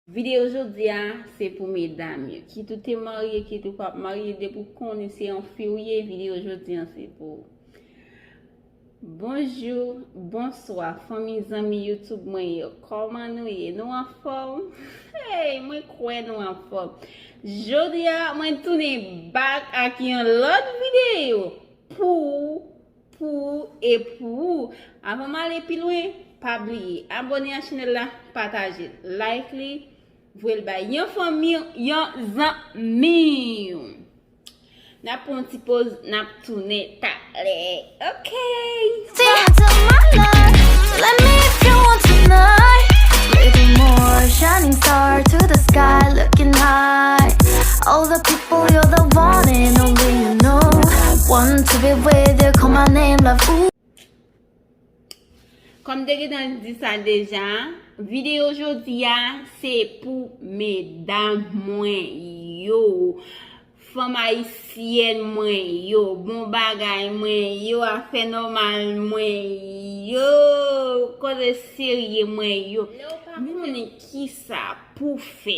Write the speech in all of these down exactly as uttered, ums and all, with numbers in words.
Videyo jodi a, se pou medam yo. Kit ou te marye, kit ou p ap marye, depi w konnen se yon fi w ye, videyo jodi a se pou ou. Bonjou, bonswa, fanmi, zanmi YouTube mwen yo. Kòman nou ye? Nou anfòm? Hey, mwen kwè nou anfòm. Jodi a, mwen tounen back ak yon lòt videyo pou ou, pou ou e pou ou. Avan m ale pi lwen, pa bliye abòne a chanèl la, pataje l, like li, voye l bay yon fanmi w, yon zanmi w. N ap pran yon ti poz, n ap tounen talè. Ok. Stay until my love. Let me if you want tonight. Little more shining star to the sky, looking high. All the people, you're the one and only you know. Want to be with you, call my name, love. Ooh. Kòm te gentan di sa deja, videyo jodi a se pou medam mwen yo, fanm ayisyèn mwen yo, bon bagay mwen yo, afè nòmal mwen yo, koze serye mwen yo. Lè w pa konnen kisa pou fè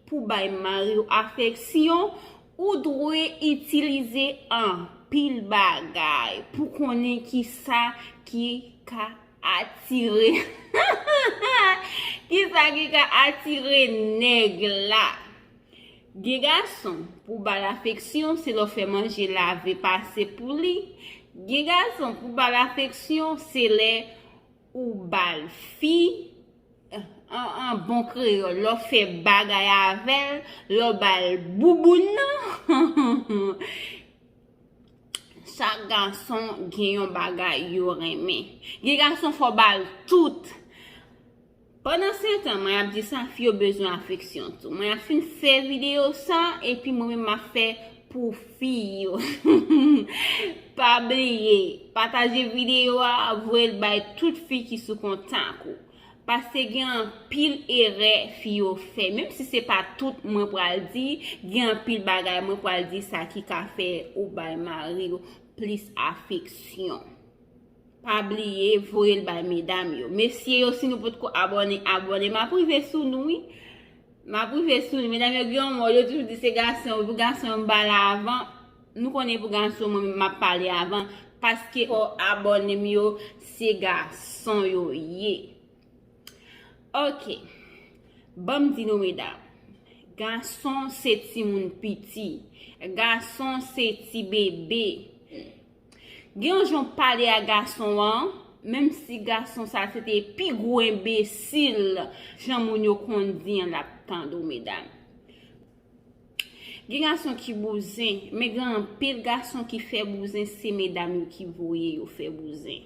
pou bay mari w afeksyon, ou dwe itilize anpil bagay pou konnen kisa ki ka atire. Kisa ki ka atire nèg la? Gen gason, pou ba l afeksyon, se lè w fè manje lave pase pou li. Gen gason, pou ba l afeksyon, se lè ou ba l fi, an, an bon kreyòl, lè w fè bagay avè l, lè w ba l bouboun nan. Chak gason gen yon bagay yo renmen. Gen gason fò w ba l tout. Pandansetan, mwen ap di sa, fi yo bezwen afeksyon tou. Mwen ap fin fè videyo sa, epi mwen menm m ap fè pou fi yo. Pa bliye, pataje videyo a, voye l bay tout fi ki sou kontak ou. Paske gen anpil erè fi yo fè. Menm si se pa tout mwen pral di, gen anpil bagay mwen pral di sa ki ka fè ou bay mari w plis afeksyon. Pa bliye voye l bay medam yo. Mesye yo, si nou potko abòne, abòne. M ap rive sou nou, wi. M ap rive sou nou. Medam yo gen yon mòd, yo toujou di se gason yo, pou gason yo m pale avan. Nou konnen pou gason, mwen menm m ap pale avan. Paske fò abòne m yo, se gason yo ye. Ok. Ban m di nou, medam. Gason se timoun piti. Gason se ti bebe. Gen yon jan w pale a gason an, menm si gason sa se te pi gwo enbesil, jan moun yo konn di an, l ap tande w, medam. Gen gason ki bouzen, men gen anpil gason ki fè bouzen, se medam yo ki voye yo fè bouzen.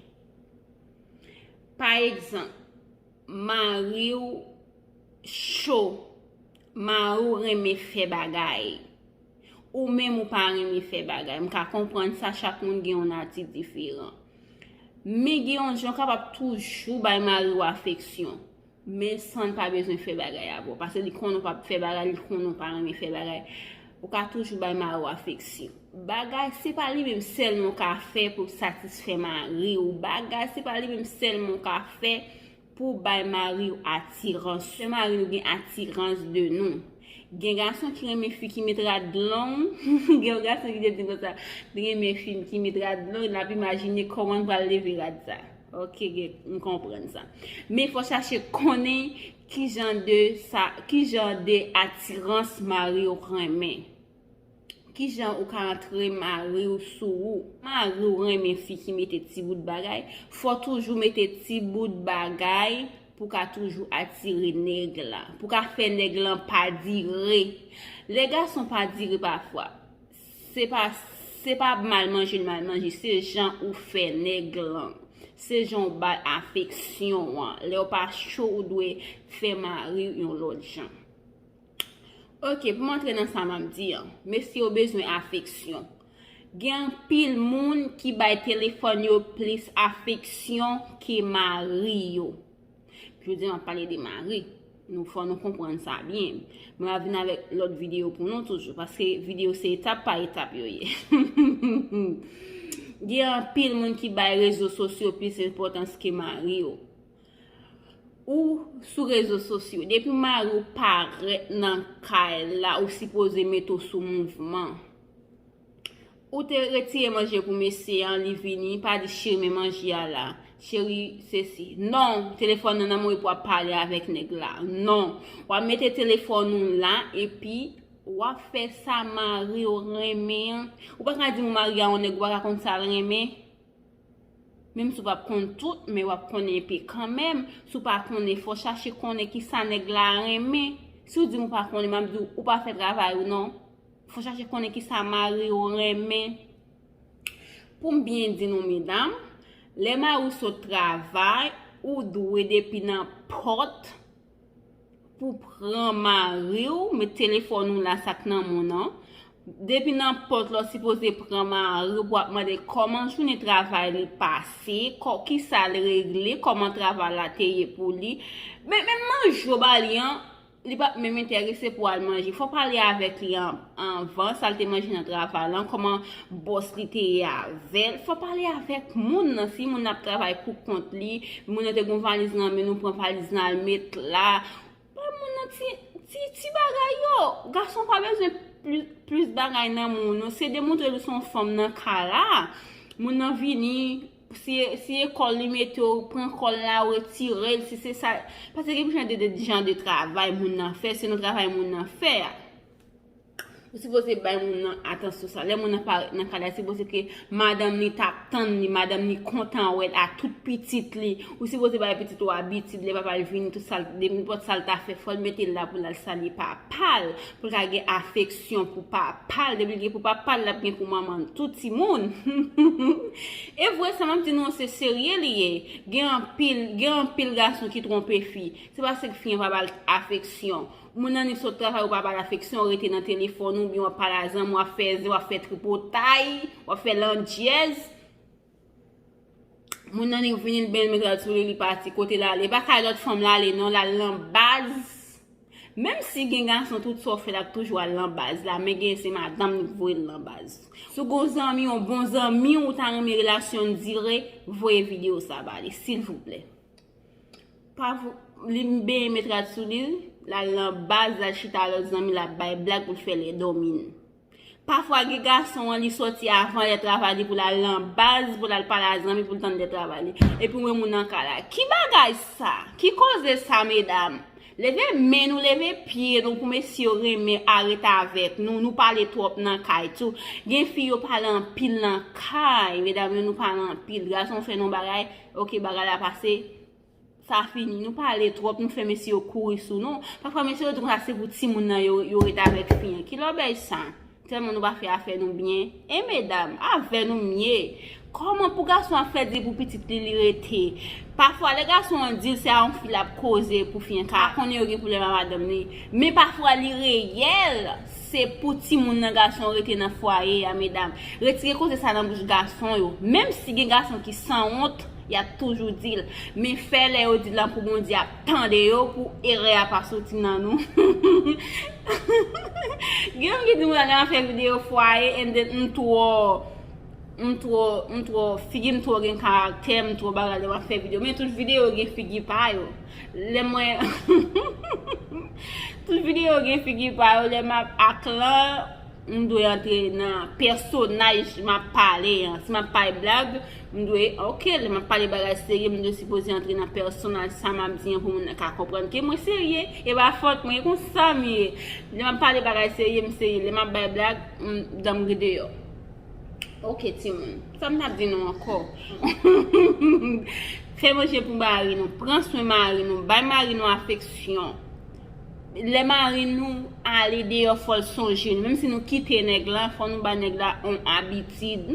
Pa egzanp, mari w cho, mari w renmen fè bagay, ou menm ou pa renmen fè bagay. M ka konprann sa, chak moun gen yon nati diferan. Men gen yon jan w kapab toujou bay mari w afeksyon, men san l pa bezwen fè bagay avè w. Paske li konnen w p ap fè bagay, li konnen w pa renmen fè bagay. Ou ka toujou bay mari w afeksyon. Bagay, se pa li menm sèlman w ka fè pou satisfè mari w. Bagay, se pa li menm sèlman w ka fè pou bay mari w atirans. Fè mari nou gen atirans de nou. Gen gason ki renmen fi ki met rad long. Gen yon gason ki te di m konsa, li renmen fi ki met rad long, l ap imajine kòman l pral leve rad sa. Ok, gen, m konprann sa. Men fò chache konnen ki jan de sa, ki jan de atirans mari w renmen. Ki jan ou ka antre mari w sou ou? Mari w renmen fi ki mete ti bout bagay, fò toujou mete ti bout bagay pou ka toujou atire nèg la, pou ka fè nèg lan pa dire. Lè gason pa dire pafwa, se pa, se pa mal manje l mal manje, se jan ou fè nèg lan. Se jan w ba l afeksyon an. Lè w pa cho, ou dwe fè mari w yon lòt jan. Ok, pou m antre nan sa m ap di an, mesye yo bezwen afeksyon. Gen anpil moun ki bay telefòn yo plis afeksyon ke mari yo. Jodi a, m ap pale de mari. Nou fò nou konprann sa byen. Mwen ap vin avèk lòt videyo pou nou toujou, paske videyo se etap pa etap yo ye. Gen anpil moun ki bay rezo sosyo plis enpòtans ke mari yo. Ou sou rezo sosyo. Depi mari w parèt nan kay la, ou sipoze mete w sou mouvman. Ou te retire manje pou mesye an, li vini, pa di, "Cheri, men manje a la. Cheri, sesi." Non, telefòn nan nan men w epi w ap pale avèk nèg la. Non. W ap mete telefòn ou la, epi w ap fè sa mari w renmen an. Ou pa ka di m ou marye a yon nèg, ou pa ka konn sa l renmen. Menm si w p ap konn tout, men w ap konnen enpe kanmenm. Si w pa konnen, fò w chache konnen kisa nèg la renmen. Si w di m ou pa konnen, m ap di w, ou pa fè travay ou non. Fò w chache konnen kisa mari w renmen. Pou m byen di nou, medam, lè mari w sot travay, ou dwe depi nan pòt pou pran mari w, met telefòn ou la, sa k nan men w nan. Depi nan pòt la, w sipoze pran mari w pou w ap mande kòman jounen travay li pase, kò, kisa l regle, kòman travay la te ye pou li. Men, menm manje w ba li an, li p ap menm enterese pou al manje. Fò w pale avèk li an, anvan, sa l te manje nan travay lan, kòman bòs li te ye avè l. Fò w pale avèk moun nan, si moun nan ap travay pou kont li, moun nan te gen yon valiz nan men l, ou pran valiz lan al met la. Ba moun nan ti, ti, ti bagay yo. Gason pa bezwen plis, plis bagay nan men w non. Se demontre l ou se yon fanm nan kay la. Moun nan vini, si, si e kòl li mete w, pran kòl la, ou retire l, si se sa. Paske gen jan de, de jan de travay moun nan fè, se nan travay moun nan fè a. Ou sipoze bay moun nan atansyon sa. Lè moun nan parèt nan kay la, sipoze ke madanm li t ap tann li, madanm li kontan wè l a tout pitit li. Ou sipoze bay pitit ou abitid, lè papa l vini, tout sa l, nenpòt sa l ta fè, fò l mete l la pou l al salye papa l, pou l ka gen afeksyon pou papa l. Depi l gen pou papa l, l ap gen pou manman l tou, timoun. E vre, sa m ap di nou an, se serye li ye. Gen anpil, gen anpil gason ki twonpe fi. Se paske fi an pa ba l afeksyon. Moun nan li sot travay, ou pa ba l afeksyon, ou rete nan telefòn ou, oubyen w ap pale a zanmi w, w ap fè zen, w ap fè tripotay, w ap fè landjèz. Moun nan li vini, l benyen l met rad sou li, li pati. Kote l ale? E pa kay lòt fanm l ale non, l al nan baz. Menm si gen gason, tout sa w fè, l ap toujou al nan baz la, men gen se madanm li k voye l nan baz. Si w gen yon zanmi, yon bon zanmi w, ou ta renmen relasyon n dire, voye videyo sa ba li, silvouplè. Pa vo-, li benyen met rad sou li, l al nan baz, l al chita lòt zanmi, l ap bay blag pou l fè lè dòmi n. Pafwa, gen gason an, li sòti avan lè travay li pou l al nan baz, pou l al pale a zanmi, pou l tann lè travay li. Epi w wè moun nan kay la. Ki bagay sa? Ki koze sa, medam? Leve men nou, leve pye nou pou mesye yo renmen arete avèk nou. Nou pale twòp nan kay tou. Gen fi yo pale anpil nan kay. Medam yo, nou pale anpil. Gason fè nou bagay, oke, bagay la pase. Sa fini, nou pale twòp, nou fè mesye yo kouri sou nou. Pafwa mesye yo di konsa se pou timoun nan yo, yo ret avèk fi an. Ki lòbèy sa? Tèlman nou pa fè afè nou byen. E medam, avè nou m ye. Kòman pou gason an fè di pou pitit li, li rete? Pafwa, lè gason an di l se a yon fi l ap koze pou fi an, ka konnen yo gen pwoblèm a madanm li. Men pafwa, li reyèl, se pou timoun nan gason an rete nan fwaye a, medam. Retire koze sa nan bouch gason yo. Menm si gen gason ki sanwont, y ap toujou di l. Men fè lè yo di l lan pou Bondye ap tande yo, pou erè a pa soti nan nou. Gen moun ki di mwen lè m ap fè videyo fwaye, and then m twò, m twò, m twò, figi m twò gen karaktè, m twò bagay lè m ap fè videyo. Men tout videyo gen figi pa yo. Lè mwen, tout videyo gen figi pa yo, lè m ap ak lan, m dwe antre nan pèsonaj m ap pale an. Si m ap pale blag, m dwe, oke, lè m ap pale bagay serye, m dwe sipoze antre nan pèsonaj sa m ap di an pou moun nan ka konprann ke mwen serye. E pa fòt mwen, e konsa m ye. Lè m ap pale bagay serye, m serye. Lè m ap bay blag, m, dan m ri deyò. Oke, timoun. Sa m t ap di nou ankò? Fè manje pou mari nou. Pran swen mari nou. Bay mari nou afeksyon. Lè mari nou ale deyò, fò l sonje nou. Menm si nou kite nèg la, fò nou ba nèg la yon abitid.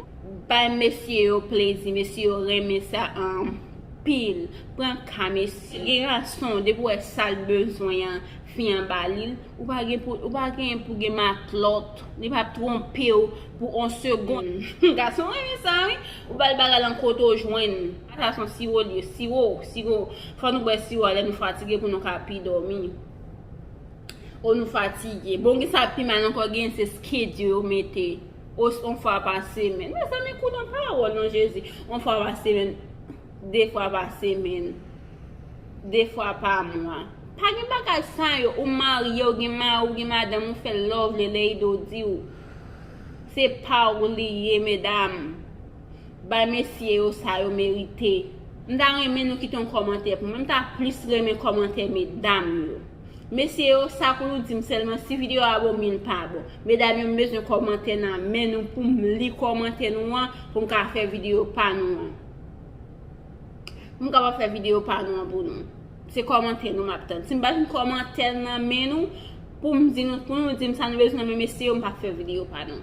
Bay mesye yo plezi, mesye yo renmen sa anpil. Pran ka mesye. Gen gason, depi w wè sa l bezwen an, fi an ba li l, ou pa gen pou, ou pa gen pou gen matlòt. Li p ap twonpe w pou yon segonn. Gason renmen sa, wi. Ou ba l bagay lan kote w jwenn. Sa se yon siwo l ye, siwo, siwo. Fò nou bwè siwo a lè nou fatige pou nou ka pi dòmi. O nou fatige. Bon, gen sa pi mal ankò, gen se schedule yo mete. O, yon fwa pa semèn. Mezanmi, koute yon pawòl non Jezi. Yon fwa pa semèn. De fwa pa semèn. de fwa pa mwa. Pa gen bagay sa yo, ou marye, ou gen mari, ou gen madanm, ou fè love li, lè Ido di w. Se pa w li ye, medam. Bay mesye yo sa yo merite. M ta renmen nou kite yon kòmantè pou mwen. M ta plis renmen kòmantè medam yo. Mesye yo, sa pou nou di m sèlman, si videyo a bon, men l pa bon. Medam yo, m bezwen kòmantè nan men nou pou m li kòmantè nou an, pou m ka fè videyo pa nou an. Pou m kapab fè videyo pa nou an pou nou. Se kòmantè nou m ap tann. Si m pa jwenn kòmantè nan men nou, pou m di nou, pou nou di m sa nou bezwen nan men mesye yo, m p ap fè videyo pa nou.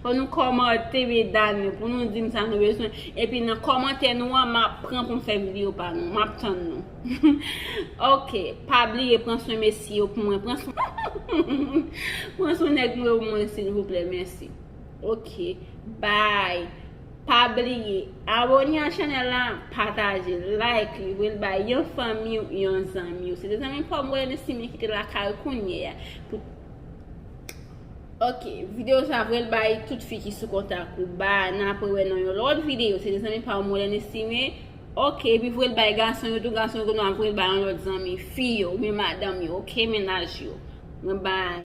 Fò nou kòmante medam yo pou nou di m sa nou bezwen. Epi nan kòmantè nou an, m ap pran pou m fè videyo pa nou. M ap tann nou. Ok, pa bliye pran swen mesye yo pou mwen. Pran swen, pran swen nèg mwen pou mwen, silvouplè. Mèsi. Ok, bye. Pa bliye abòne a chanèl la, pataje, like li, voye l bay yon fanmi w, yon zanmi w. Se te zanmi pa w Morlène Estimé ki te lakay ou kounye a. Pou Ok, videyo sa voye l bay tout fi ki sou kontak ou. Bye, n ap rewè nan yon lòt videyo. Se te zanmi pa w Morlène Estimé. Ok, epi voye l bay gason yo tou, gason yo konnen w ap voye l bay yon lòt zanmi fi yo, oubyen madanm yo, ok, mennaj yo. Bye.